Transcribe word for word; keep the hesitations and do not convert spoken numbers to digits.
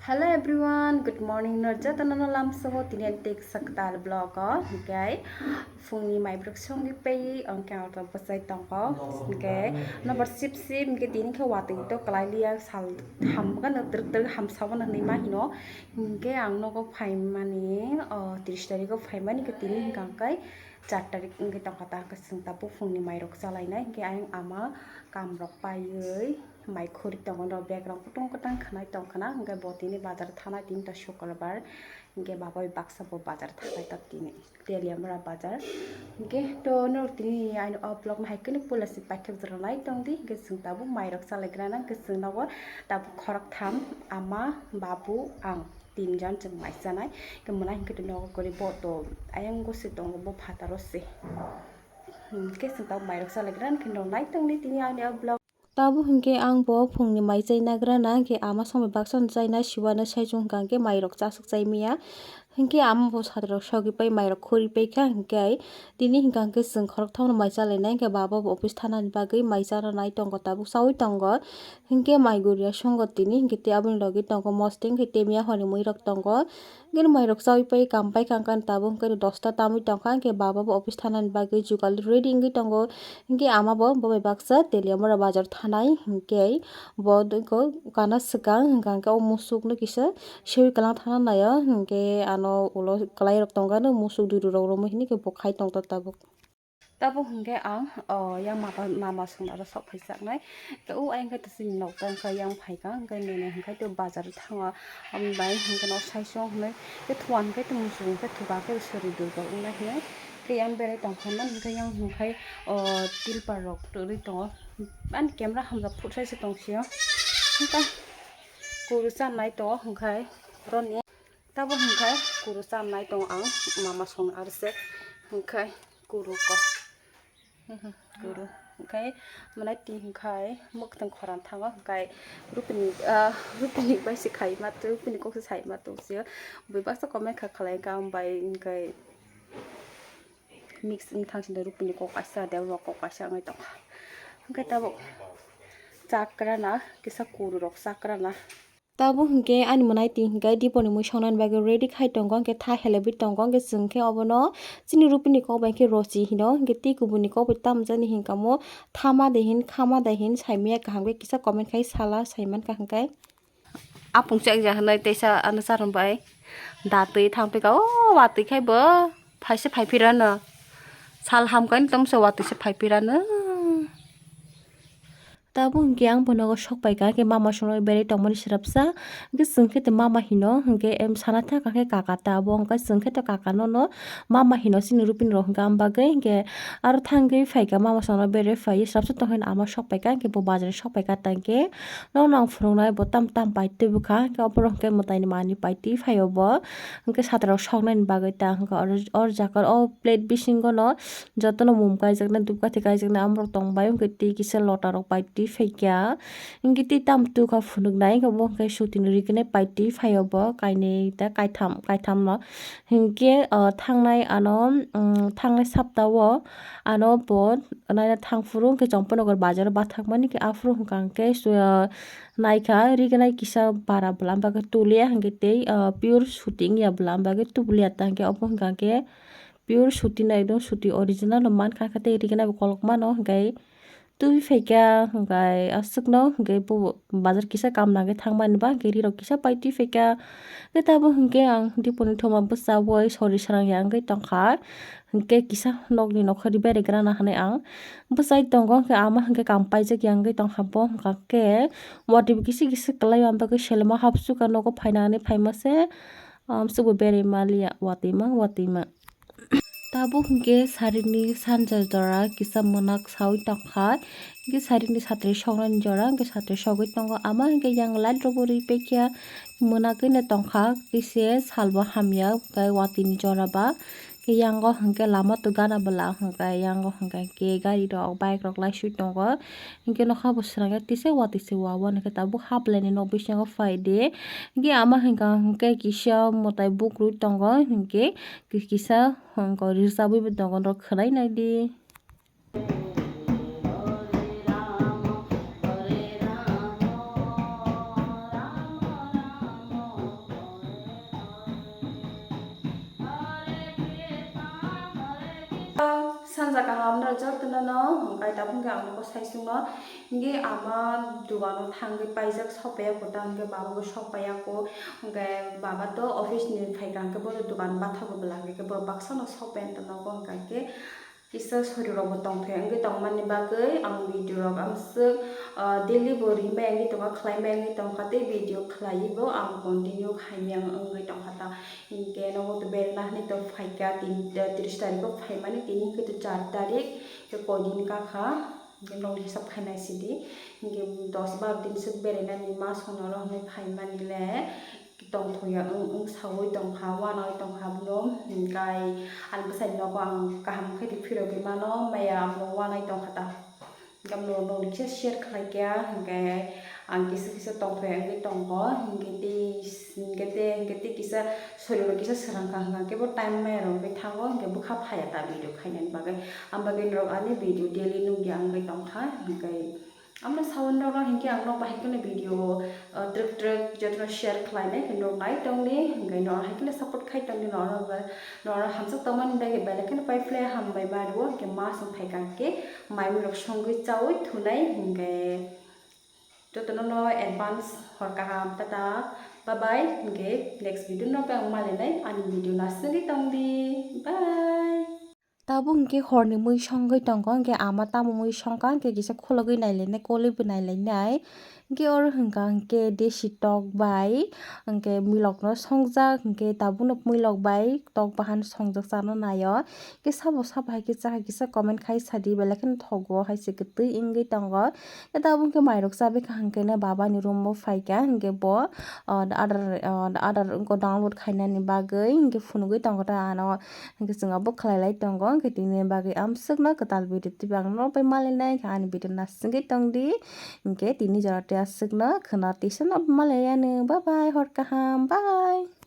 Hello everyone, good morning. Norjata nono lamsogo tini ani tek saktal vlog o, hingke phungni maibrok songwi pai, hingke ang to bwsai tongo, hingke nobar sip sip, hingke tini khe watwi to kwlai liya, sal hamgano twrwk twrwk hamsabo no hinwi ma hino, hingke ang nogo phaimani, o, tris tarikgo phaimani khe tini hingka hingke char tarik wngwi tongkha ta, hingke chwng tabuk phungni mairok chalainai, hingke ayang ama kamrok paiwi, mai khuri tongo, norok background kutung kutang khwnai tongkhwna, hingke bo tini bazar thanai, tini to sukurbar, hingke baba bai baksa bo bazar thanai ta tini Teliamura bazar. Hingke to norok tini ani o vlog no hai kheno puila si paithak jora nai tongdi, hingke chwng tabuk mairok chalaigrana, hingke chwng nogo tabuk khoroktham, ama, babu, ang, tinjon chwng mai chanai, hingke mwnai hingke to nogo kwrwi bo to ayang gosi tongo bo phataro se. Hingke chwng tabuk mairok chalaigrana, hingke norok nai tongdi tini ani o vlog. Tabuk hingke ang bo phungni mai chai nagrana, hingke ama songbai baksa no chaina siwano saichung hingka hingke mairok chasuk chai maya. Hingke ama bo satrok sogwi pai mairok khuri paikha, hingke tini hingka hingke chwng khoroktham no mai chalainai, hingke baba bo office thanani bagwi mai chana nai tongo, tabuk chaui tongo. Hingke mai guriya songo tini, hingke tei aboni logi tongo mosting, hingke tei miya hwnwi muirok tongo. Hingke mairok chaui pai kam pai kang kang tabuk hingke dosta tamwi tongkha, hingke baba bo office thanani bagwi jugal ready wngwi tongo. Hingke ama bo, bo bai baksa Teliamura bazar thanai, hingke bo doiko kana swkang, hingka hingke o musuk no kisa sewi kwlang thana naio, hingke ano ulo kwlai rok tongkha no musuk duri rok romwi hinui khe bo khai tongkha tabuk. Tabuk hingke ang, o, yang mama, mama songna aro sok phai chaknai. Hingke o ayang khe tei chini nok tang kha yang phai kha, hingke nini hingke tei bazar thango, hambai hingke no saichung hinui tei thuan hingke tei musuk hingke thuka khe sori durga wngnai hinui. Tei yang berai tongkha man hingke yang hingke, o, tilpar rok twrwi tongo. Ani camera hamjak phut sai se tong sio. Hingke kuru chanai tongo hingke roni. Tabuk hingke kuru chanai tongo ang mama song arse hingke kuru ko. Kuru hingke mwnai twi hingke mwkhwtwng khorang thango hingke rupini, ah, rupini bai se khai ma tong, rupini kok se sai ma tong sio. Bui baksa comment kha khlai kha ang bai hingke. Mix wng thang sini rupini kok kaisa, debra kok kaisa wngwi tongkha. Hingke tabuk chakrana, kisa kuru rok chakrana. Tabuk hingke ani mwnai twi hingke diponi mui songnani bagwi ready khai tongo, hingke tha helebwi tongo, hingke chwng khe obono chini rupini kok bai khe rochi hino, hingke tei kubuni kok bai tamo jani hingka mo thama de hin, khama de hin, saimaya kaham khe kisa comment khai sala, saimankha hingke. Apung chek ja hinui teisa ano charwng bai da twi thang pika o watwi khai bo phaisa phai phirano sal hamkani tongmasa watwi se phai phirano. Tabuk hingke ang bo nogo sok paikha, hingke mama songno berai tongmani srapsa, hingke chwng khe to mama hino, hingke em sana thangkha khe kaka ta, bo hingke chwng khe to kaka nono mama hino, chini rupini rok hingke ang bagwi, hingke aro thangwi phaikha mama songno berai phaiwi srapsa tongkha hino ama sok paikha, hingke bo bazar sok paikha tangkhe. Nono ang phunuknai bo tam tam paitwi bwkha, hwnkhe oborok hwnkhe mwtaini manwi paitwi phaio bo, hwnkhe satrok soknaini bagwi ta hwnkhe oro, oro jaga o plate bisingo no jotono mum kaijaknai, dhupkathi kaijaknai amorok tongbai, hwnkhe twi kisa lotarok paitwi phaikha, hwnkhe twi tamo tukha phunuknai, hwnkhe bo hwnkhe sutino rikinai paitwi phaio bo, kainwi ta kaitham, kaitham no. Hinkhe, o, thangnai ano, um, thangnai saptao ano bo naina thangphuru hinkhe Chomponogor bazaro bathakmani khe aphuru hwnkha hinkhe, o, naikha rignai kisa bara bwla, hwnkha khe tuliya hinkhe tei, o, pure suti wngya bwla, hwnkha khe tubuliya ta hinkhe obo hwnkha khe pure suti no ekdom suti original no mankha khe tei rignai bo kolokma no hinkhe. Twi phaikha, hwnkhe aswkno hwnkhe bo bazar kisa kam nangwi thangmani ba, hwnkhe rirok kisa pai twi phaikha. Hwnkhe tabuk hwnkhe ang diponi thoma bwchaui sori srang ya wngwi tongkha. Hwnkhe kisa nokni nokharni berai grana hinui ang bwchai tongo, hwnkhe ama hwnkhe kam paijak ya wngwi tongkha. Bo hwnkha khe watwi bo kisi kisi kwlai, ang bagwi selengma hapsukha nogo phaina hinui phaima se, amsukbo berai maliya watwi ma watwi ma. Tabuk hwnkhe sarini sanja jora kisa mwnak saui tongkha, hwnkhe sarini satri soknani jora hwnkhe satri sogwi tongo, ama hwnkhe yang light rokbo rwi paikha, mwnakgwino tongkha, kise salbo hamya tei watwini jora ba, hwnkhe yango hwnkhe lama to gana bwla hwnkhe yango hwnkhe gari rok bike rok laisui tongo. Hinkhe nokha bo srangya tisa watwi se wa, wano khe tabuk haplaini nok bisingo phaidi. Hinkhe ama hinkha hinkhe kisa mwtai bukrui tongo, hinkhe kisa hinkhe rijabwi bo tongo, norok khwnai naidi. Sanja kaham no jotono no, hwnkhe tabuk khe ang nogo sai sungno, hwnkhe ama dogano thangwi paijak, sok paiya ko ta, hwnkhe baba bo sok paiya ko, hwnkhe baba to office ni phaikha, hwnkhe bono dogan bathak bo bwla, hwnkhe borok baksa no sok paiya nogo, hwnkhe kisa sori rok bo tongthai wngwi tongmani bagwi ang video rok amswk, ah, daily bo rimai wngwi tongkha, khlaimai wngwi tongkha, tei video khlaiwi bo ang continue khaimai wngwi tongkha ta. Hinkhe nogo to berna hinwi to phaikha, tin, eh, tris tarikh o phaimani, tini hinkhe to char tarikh, khe koidin kakha, hinkhe nokni hisab khainai sidi, hinkhe dos bar din swk berainani ma songno oro hinwi phaimani le tongthokya wng, wng saui tongkha, uanaui tongkha, abono hinkhe ani bwsai nogo ang kaham khe phirogwi mano, maya abono uanai tongkha ta. Gamlo nokni kisa share khlai kha, hinkhe ang kisa kisa tongthai wngwi tongo, hinkhe tei, hinkhe tei, hinkhe tei kisa soriro kisa swrang kha, hwnkhe bo time maya rok wngwi thango, hinkhe bwkha phaiya ta video khainani bagwi. Ang bagwi norok ani video daily nukya wngwi tongkha, hinkhe amno saui norok hinkhe ang nok bahai kheno video, uh, twrwk twrwk jotono share khlainai khe norok nai tongdi, hinkhe norok hai kheno support khai tongdi norok. Norok hamjak tongmani bagwi belai kheno pai phle hambai ma rwo, hinkhe ma song phaikha hinkhe mai mui rok songwi chaui thunai hinkhe jotono no advance hor kaham, tata, bye bye, hinkhe next video no ang malinai ani video no aswngwi tongdi, bye. Tabuk hinkhe horni mui songwi tongo, hinkhe ama tamo mui songkha, hinkhe kisa khulogwi nailainai, kolwi bo nailainai. Hinkhe oro hwnkha hinkhe desi tok bai, hinkhe milokno songjak, hinkhe tabukno milok bai tok bahan songjak chana naio. Hinkhe sabo sabo hai khe cha hai kisa comment khai sadi, belai kheno thogo hai se kwtwi wngwi tongo. Hinkhe tabuk hinkhe mairok chabikha hinkhe no babani room o phaikha, hinkhe bo, o, adar, o, adar wngkha download khainani bagwi hinkhe phunugwi tongo ta ano. Hinkhe chwng abo khlailai tongo, hinkhe tini bagwi amswkno kwtal video twibo ang norok bai malainai, hinkhe ani video no aswngwi tongdi. Hinkhe tini jora tei aswkno khwna tisa no malaiyani. Bye bye, hor kaham, bye.